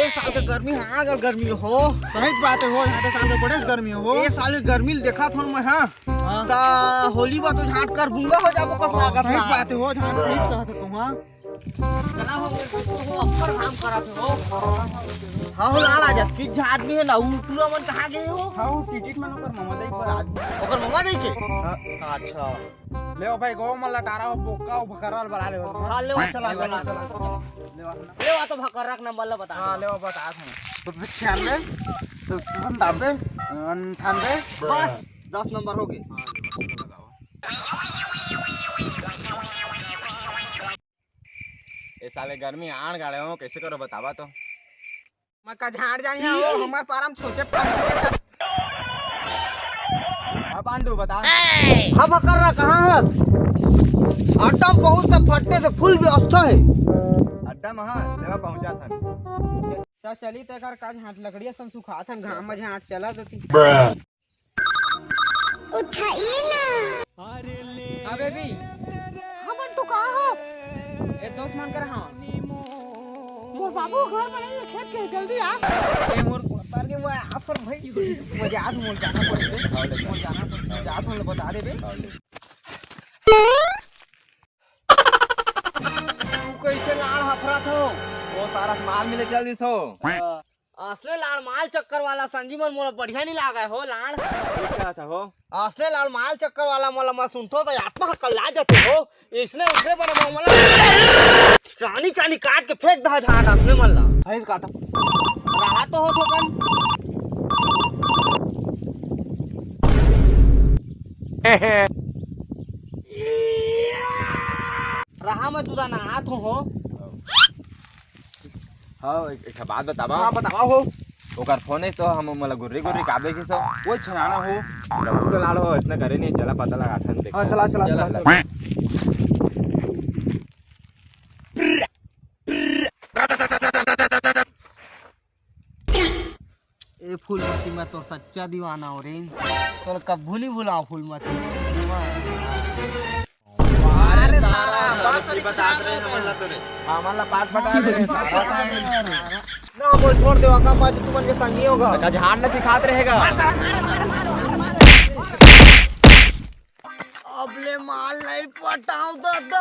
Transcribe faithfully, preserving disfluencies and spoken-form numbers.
ए साल के गर्मी, हाँ, अगर गर्मी हो। सही बात हे हो, झांटे साल के बड़े गर्मी हो। ए साल के गर्मी ल देखत हों मैं, हाँ। हाँ। ता होली बा तो झांट कर बूंगा हो जाबो कस लागत सही हे। बात हे हो, झांट सही कहत हे तू, हाँ। चला हो, हो, अब्बड़ घाम करत हे हो। हाँ हो, लाल आ जा। कि झांट भी हे ना, उ टूरा मन कहाँ गए हो? हाँ, वो टिटिट मन ओकर ममा दाई पर आज। ओकर ममा दाई के? हाँ। अच्छा। लेवा भाई, गो मन ला टारा हो, बोका हो, भकरवा ल बला लेवा। हाँ, लेवा, चला, चला, चला। लेवा। लेवा तो भकरवा के नंबर ला बता हाँ, दे। लेवा, बता दे। तो छियानवे, तो संतानवे, अंठानवे। बस, दस नंबर हो गे। ए साले गर्मी आन गाड़े हो, कैसे करो बतावा तो। मैं का झाड़ जानी हो, हमार पारम छोचे पारम। हाँ पांडू, बता। हाँ भकरवा, कहाँ हस? अड्डा में पहुँच त फट्टे से फुल व्यवस्था हे। अड्डा में हाँ, लेवा पहुँचा था। चल चली ते कर का झांट लकड़िया सन सुखात हन, घाम में झांट चला देती। उठाइए ना। हाँ बेबी। हाँ मंटू, कहाँ हस? ए दोस्त मन कर हाँ। मोर बाबू घर में नहीं हे, खेत के, जल्दी आ। ए मोर सर के मैं आथों भाई। मजा आत मोर जाना पड़ते। मोर जाना पड़ते। जात हों बता देबे। तू कैसे लाड़ हफरत हो? वो सारा माल मिले चल दिस हो। असने लाड़ माल चक्कर वाला संगी मन मोला बढ़िया नहीं लागे हो लाड़। ठीक कहत हो। असने लाड़ माल चक्कर वाला मोला मैं सुनथों त आत्मा ह कल्ला जाथे हो। इसने उठे बने मोला चानी चानी काट के फेंक दहा झांट असने मन ला। सही कहत हो। रहा तो हो थोकन। रहा मैं तुदा ना आत हो। हाँ, एक, एक बात बतावा। हाँ, बतावा हो। ओकर फोन हे तो हम मोला गुर्री गुर्री काबे की सो। वो छनाना हो। रघु तो लाड़ हो, इसने करे नहीं, चला पता लगा ठन देख। हाँ, चला, चला, चला, चला। चला। ए फूलमती, मैं तोर सच्चा दीवाना हो रे। तोर कभू नहीं भुलाओ फूलमती। अरे सारा, बात सही बता रहे हैं, हमन ला तो रे। हमन ला पाठ बता रहे हैं, सारा। ना, बोल, छोड़ दे, का बात तुमन के संगी होगा। अच्छा, झाड़ न सिखात रहेगा। अब ले माल नहीं पटाओ दादा।